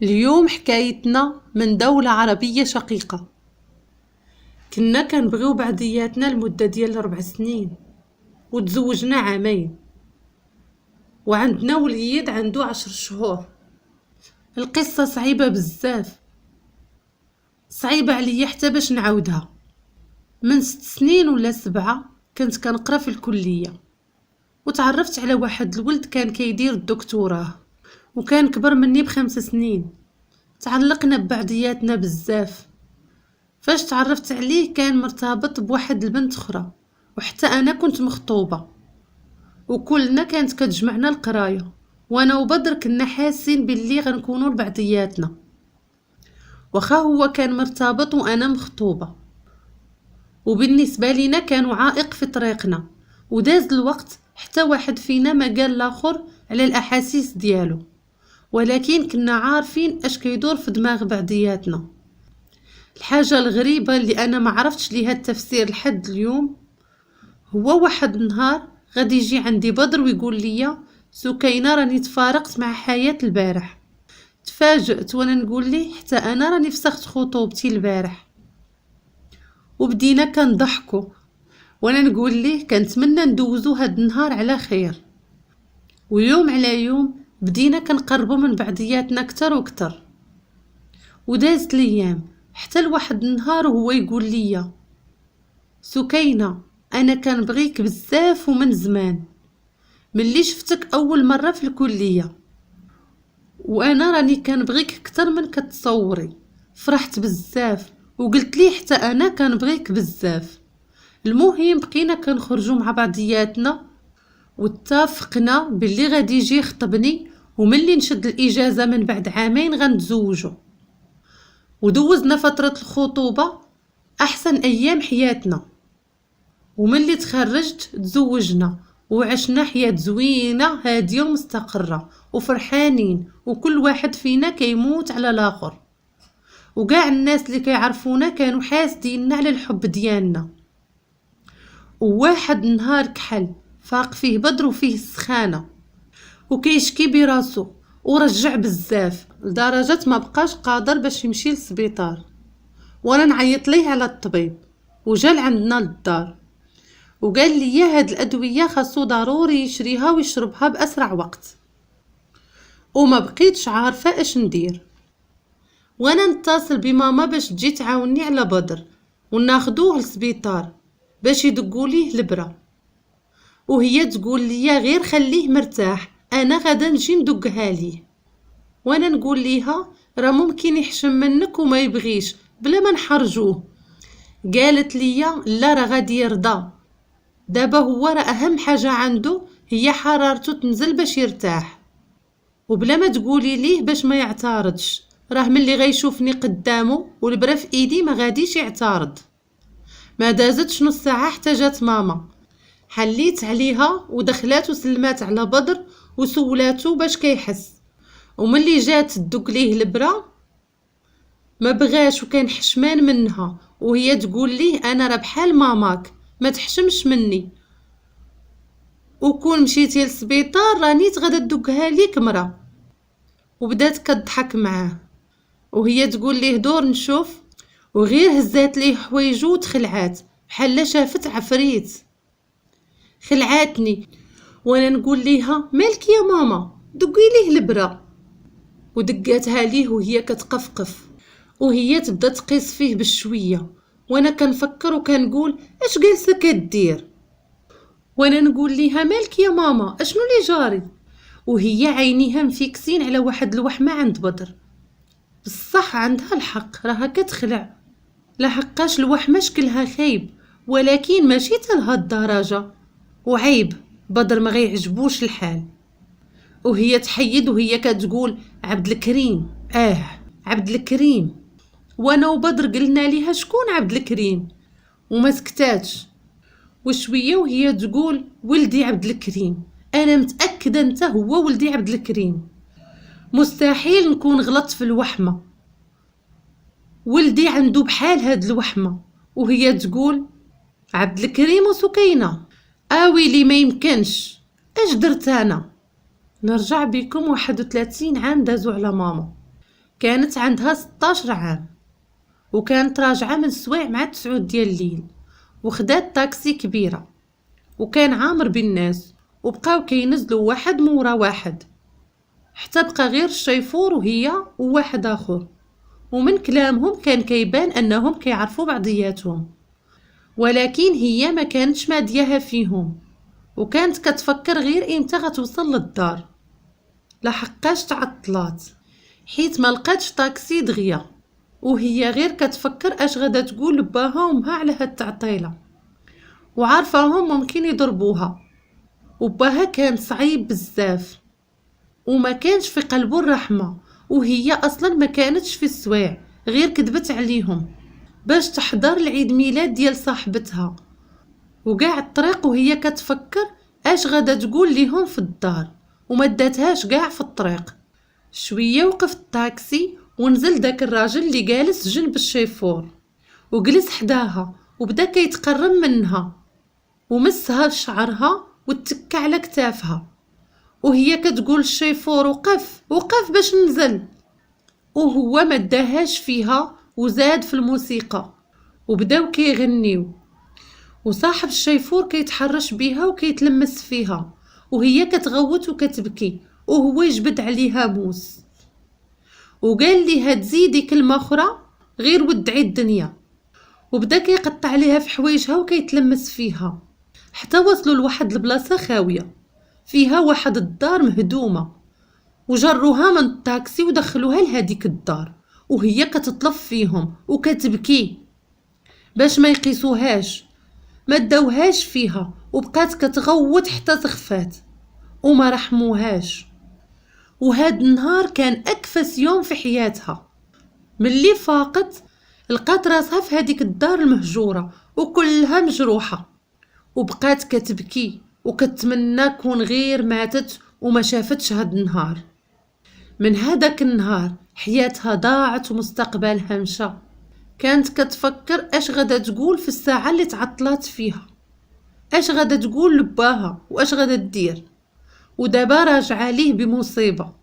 اليوم حكايتنا من دولة عربية شقيقة. كنا كنبغيو بعضياتنا لمدة ديال 4 سنين وتزوجنا 2 عام، وعندنا وليد عنده 10 شهور. القصة صعيبة بزاف، صعيبة عليا حتى باش نعاودها. من 6 سنين ولا 7 كنت كنقرا في الكلية، وتعرفت على واحد الولد كان كيدير الدكتوراه وكان كبر مني ب5 سنين. تعلقنا ببعضياتنا بزاف. فاش تعرفت عليه كان مرتبط بواحد البنت اخرى، وحتى انا كنت مخطوبه، وكلنا كانت كتجمعنا القراية. وانا وبدر كنا حاسين باللي غنكونوا لبعضياتنا، واخا هو كان مرتبط وانا مخطوبه، وبالنسبة لينا كانوا عائق في طريقنا. وداز الوقت حتى واحد فينا ما قال الاخر على الاحاسيس ديالو، ولكن كنا عارفين اش كيدور في دماغ بعضياتنا. الحاجة الغريبة اللي انا ما عرفتش ليها التفسير لحد اليوم، هو واحد النهار غادي يجي عندي بدر ويقول لي سكينة راني تفارقت مع حياة البارح. تفاجئت وانا نقول ليه حتى انا راني فسخت خطوبتي البارح. وبدينا كنضحكوا وانا نقول ليه كنتمنى ندوزو هاد النهار على خير. ويوم على يوم بدينا كنقربوا من بعضياتنا اكثر واكثر. ودازت الايام حتى لواحد النهار وهو يقول لي سكينة انا كنبغيك بزاف ومن زمان، ملي شفتك اول مرة في الكلية، وانا راني كنبغيك اكثر من كتصوري. فرحت بزاف وقلت ليه حتى انا كنبغيك بزاف. المهم بقينا كنخرجوا مع بعضياتنا، واتفقنا باللي غادي يجي يخطبني، وملي نشد الاجازة من بعد 2 عام غنتزوجوا. ودوزنا فترة الخطوبة احسن ايام حياتنا، وملي تخرجت تزوجنا وعشنا حياة زوينة هادية ومستقره وفرحانين، وكل واحد فينا كيموت على الاخر. وكاع الناس اللي كيعرفونا كانوا حاسديننا على الحب ديالنا. وواحد النهار كحل فاق فيه بدر وفيه السخانه وكيشكي براسو ورجع بزاف لدرجة ما بقاش قادر باش يمشي للسبيطار. وانا نعيط ليه على الطبيب وجا لعندنا للدار وقال لي هاد الادوية خاصو ضروري يشريها ويشربها باسرع وقت. وما بقيتش عارفه اش ندير. وانا نتصل بماما باش تجي تعاوني على بدر وناخدوه للسبيطار باش يدقوا ليه البرة، وهي تقول لي غير خليه مرتاح انا غادا نجي ندقها ليه. وانا نقول ليها راه ممكن يحشم منك وما يبغيش بلا ما نحرجوه. قالت لي لا راه غادي يرضى، دابا هو راه اهم حاجة عنده هي حرارته تنزل باش يرتاح، وبلا ما تقولي ليه باش ما يعترضش، راه ملي غيشوفني قدامه والبرا في ايدي ما غاديش يعترض. ما دازتش نص ساعة حتى جات ماما، حليت عليها ودخلات وسلمات على بدر وسولاتو باش كيحس. وملي جات تدق ليه البرا ما بغاش وكان حشمان منها، وهي تقول ليه انا راه بحال ماماك ما تحشمش مني، وكون مشيتي للسبيطار راني غادا تدقها ليك مرا. وبدات كتضحك معاه وهي تقول ليه دور نشوف، وغير هزات ليه حوايجو وتخلعات بحال شافت عفريت. خلعاتني وانا نقول ليها مالك يا ماما دقي ليه البرا، ودقاتها ليه وهي كتقفقف وهي تبدا تقيس فيه بالشويه. وانا كنفكر وكنقول اش جالسة كدير، وانا نقول ليها مالك يا ماما اشنو اللي جاري، وهي عينيها مفيكسين على واحد الوحمه عند بدر. بصح عندها الحق راها كتخلع، لحقاش الوحمه شكلها خايب ولكن ماشي حتى لهاد الدرجة، وعيب بدر ما غيعجبوش الحال. وهي تحيد وهي كتقول عبد الكريم، عبد الكريم. وانا وبدر قلنا ليها شكون عبد الكريم وما سكتاتش. وشوية وهي تقول ولدي عبد الكريم، انا متاكدة انت هو ولدي عبد الكريم، مستحيل نكون غلطت في الوحمه، ولدي عنده بحال هاد الوحمه. وهي تقول عبد الكريم وسكينة، اويلي ما يمكنش، اش درت انا؟ نرجع بكم 31 عام دازو على ماما. كانت عندها 16 عام، وكانت راجعه من السوايع مع 9 ديال الليل، وخدات طاكسي كبيرة وكان عامر بالناس، وبقاو كينزلوا واحد مورا واحد حتى بقى غير الشيفور وهي وواحد اخر. ومن كلامهم كان كيبان انهم كيعرفوا بعضياتهم، ولكن هي ما كانتش مادياها فيهم، وكانت كتفكر غير امتى غتوصل للدار لحقاش تعطلات حيت ما لقاتش طاكسي دغيا، وهي غير كتفكر اش غادا تقول لباها وامها على هاد التعطيله، وعارفاهم ممكن يضربوها. وباها كان صعيب بزاف وما كانش في قلبه الرحمة، وهي اصلا ما كانتش في السوايع، غير كذبت عليهم باش تحضر العيد ميلاد ديال صاحبتها. وكاع الطريق وهي كتفكر اش غادا تقول ليهم في الدار، وما داتهاش كاع في الطريق. شوية وقف الطاكسي ونزل داك الراجل اللي جالس جنب الشيفور وجلس حداها، وبدا كيتقرب منها ومسها بشعرها وتكى على كتافها، وهي كتقول الشيفور وقف وقف باش ننزل، وهو ما داهاش فيها وزاد في الموسيقى وبداو كيغنيو، وصاحب الشيفور كيتحرش بيها وكيتلمس فيها، وهي كتغوت وكتبكي، وهو يجبد عليها موس وقال ليها تزيدي كلمة اخرى غير ودعي الدنيا، وبدا كيقطع عليها في حوايجها وكيتلمس فيها حتى وصلوا لواحد البلاصة خاوية فيها واحد الدار مهدومه، وجروها من الطاكسي ودخلوها لهديك الدار، وهي كتطلب فيهم وكتبكي باش ما يقيسوهاش، ما داوهاش فيها، وبقات كتغوت حتى تخفات وما رحموهاش. وهاد النهار كان اكفس يوم في حياتها. ملي فاقت لقات راسها في هذيك الدار المهجورة وكلها مجروحة، وبقات كتبكي وكتمنى كون غير ماتت وما شافتش هاد النهار. من هذاك النهار حياتها ضاعت ومستقبلها مشى. كانت كتفكر اش غادا تقول في الساعة اللي تعطلات فيها، اش غادا تقول لباها واش غادا دير، ودابا راجعه ليه بمصيبة.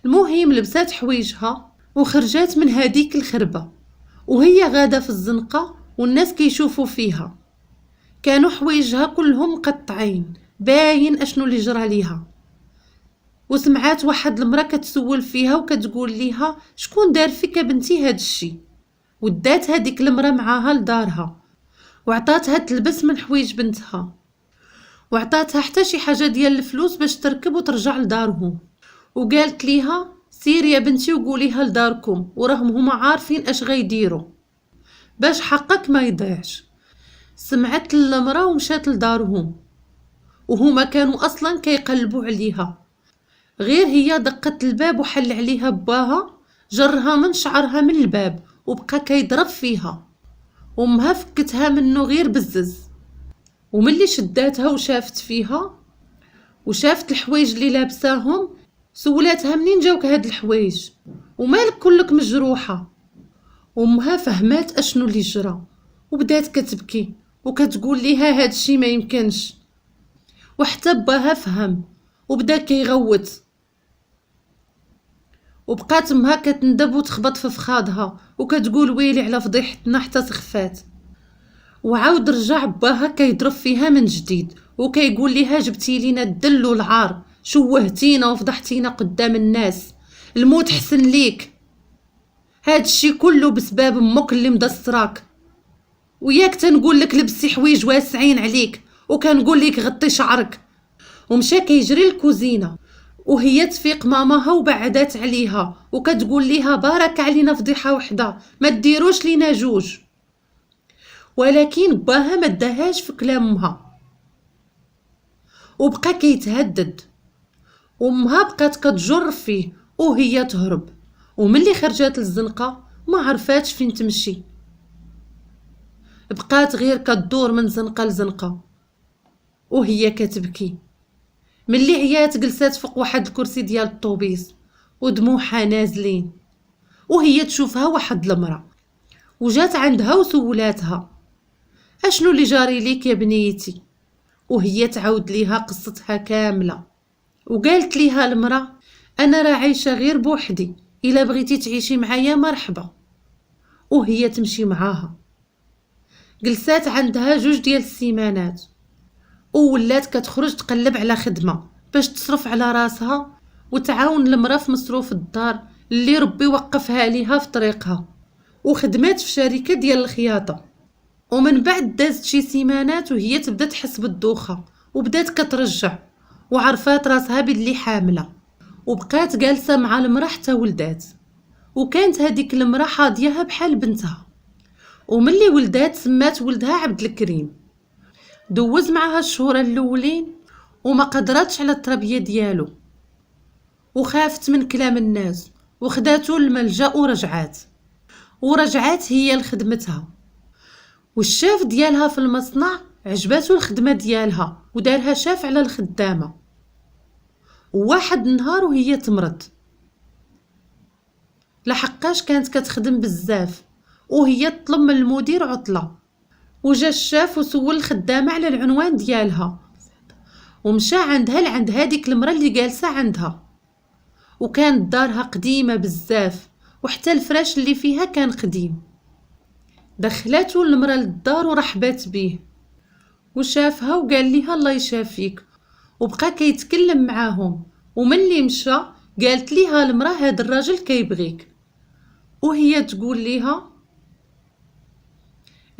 المهم لبسات حوايجها وخرجات من هذيك الخربه، وهي غاده في الزنقة والناس كيشوفوا فيها. كانوا حوايجها كلهم مقطعين باين اشنو اللي جرى ليها. وسمعات واحد المراة كتسول فيها وكتقول ليها شكون دار فيك بنتي هاد الشي، ودات هذيك المراة معاها لدارها وعطاتها تلبس من حوايج بنتها، وعطاتها حتى شي حاجة ديال الفلوس باش تركب وترجع لدارهم، وقالت ليها سيري يا بنتي وقوليها لداركم وراهم هما عارفين اش غيديروا باش حقك ما يضيعش. سمعت المراة ومشات لدارهم، وهما كانوا اصلا كيقلبوا عليها. غير هي دقت الباب وحل عليها باها، جرها من شعرها من الباب وبقى كيضرب فيها، وامها فكتها منه غير بزز. وملي شداتها وشافت فيها وشافت الحوايج اللي لابساهم، سولاتها منين جاوك هاد الحوايج ومالك كلك مجروحة. وامها فهمات اشنو اللي جرى وبدات كتبكي وكتقول ليها هاد الشي ما يمكنش. وحتى باها فهم وبدا كيغوت، وبقات امها كتندب وتخبط في فخادها وكتقول ويلي على فضيحتنا حتى سخفات. وعاود رجع باها كيضرب فيها من جديد وكيقول ليها جبتي لينا الدل والعار، شوهتينا وفضحتينا قدام الناس، الموت حسن ليك، هاد الشي كله بسبب امك اللي مدسراك، وياك تنقول لك لبسي حوايج واسعين عليك وكنقول لك غطي شعرك. ومشى كيجري الكوزينة وهي تفيق ماماها وبعدات عليها وكتقول ليها بارك علينا فضيحة وحده ما ديروش لينا جوج. ولكن باها ما داهاش في كلامها وبقى كيتهدد، وامها بقات كتجر فيه وهي تهرب. وملي خرجات للزنقه ما عرفاتش فين تمشي، بقات غير كدور من زنقه لزنقه وهي كتبكي. ملي عيات جلسات فوق واحد الكرسي ديال الطوبيس ودموعها نازلين، وهي تشوفها واحد المراة وجات عندها وسولاتها اشنو اللي جاري ليك يا بنيتي، وهي تعاود ليها قصتها كاملة. وقالت ليها المراة انا راه عايشه غير بوحدي الا بغيتي تعيشي معايا مرحبا. وهي تمشي معاها. جلسات عندها 2 ديال السيمانات، وولات كتخرج تقلب على خدمة باش تصرف على راسها وتعاون المراة في مصروف الدار اللي ربي وقفها ليها في طريقها. وخدمات في شركة ديال الخياطة. ومن بعد دازت شي سيمانات وهي تبدا تحس بالدوخه وبدات كترجع، وعرفات راسها باللي حامله، وبقات جالسة مع المراة حتى ولدات. وكانت هذيك المراة حاضياها بحال بنتها. وملي ولدات سمات ولدها عبد الكريم. دوز معها الشهور الاولين وما قدرتش على التربية ديالو، وخافت من كلام الناس وخداتو للملجأ ورجعات هي لخدمتها. والشاف ديالها في المصنع عجباتو الخدمة ديالها ودارها شاف على الخدامة. وواحد النهار وهي تمرض، لحقاش كانت كتخدم بزاف، وهي تطلب من المدير عطله. وجا الشاف وسول الخدامة على العنوان ديالها، ومشى عندها لعند هذيك المراة اللي جالسة عندها. وكانت دارها قديمة بزاف، وحتى الفراش اللي فيها كان قديم. دخلاتو المراة للدار ورحبات بيه، وشافها وقال لها الله يشافيك، وبقى كيتكلم معاهم. وملي مشى قالت ليها المراة هاد الراجل كيبغيك، وهي تقول ليها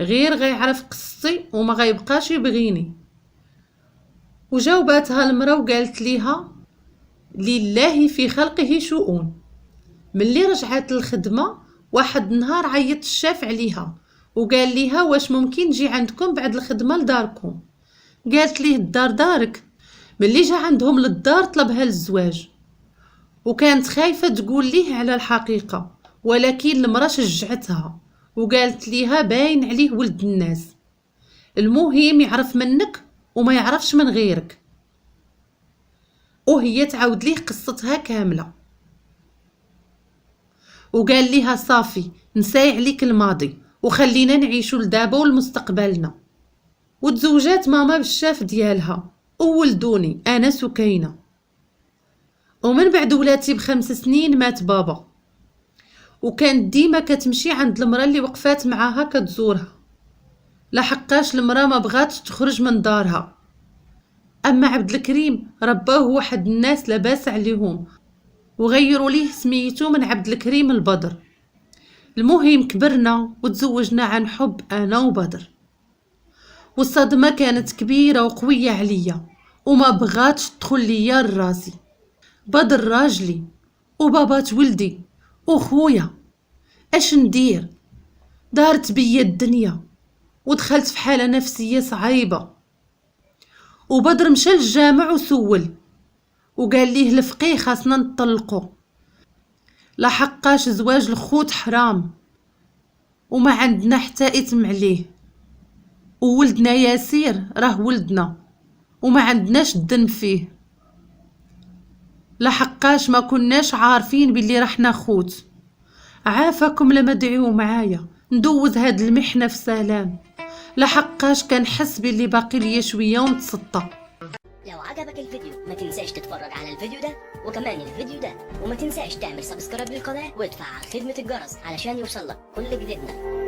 غير غيعرف قصتي وما غيبقاش يبغيني. وجاوباتها المراة وقالت ليها لله في خلقه شؤون. ملي رجعت للخدمة واحد النهار عيط الشاف عليها وقال ليها واش ممكن نجي عندكم بعد الخدمة لداركم؟ قالت ليه الدار دارك. ملي جا عندهم للدار طلبها للزواج، وكانت خايفة تقول ليه على الحقيقة، ولكن المراة شجعتها وقالت ليها باين عليه ولد الناس، المهم يعرف منك وما يعرفش من غيرك. وهي تعاود ليه قصتها كاملة، وقال ليها صافي نساي عليك الماضي وخلينا نعيشوا لدابا ولمستقبلنا. وتزوجات ماما بالشاف ديالها وولدوني انا سكينة. ومن بعد ولاتي ب5 سنين مات بابا، وكانت ديما كتمشي عند المراة اللي وقفات معاها كتزورها، لحقاش المراة ما بغاتش تخرج من دارها. اما عبد الكريم رباه واحد الناس لاباس عليهم، وغيروا ليه سميتو من عبد الكريم البدر. المهم كبرنا وتزوجنا عن حب انا وبدر، والصدمه كانت كبيرة وقويه عليا وما بغاتش تدخل ليا لراسي. بدر راجلي وبابات ولدي وخويا، اش ندير؟ دارت بيا الدنيا ودخلت في حاله نفسية صعيبة. وبدر مشى للجامع وسول وقال ليه الفقيه خاصنا نطلقو، لحقاش زواج الخوت حرام وما عندنا حتى اثم عليه، وولدنا ياسير راه ولدنا وما عندناش الذنب فيه، لحقاش ما كناش عارفين باللي رحنا خوت. عافاكم لما دعيو معايا ندوز هاد المحنة في سلام، لحقاش كنحس باللي باقي ليا شوية ونتسطى. لو عجبك الفيديو ما تنساش تتفرج على الفيديو ده وكمان الفيديو ده، وما تنساش تعمل subscribe للقناة وتفعل خدمة الجرس علشان يوصلك كل جديدنا.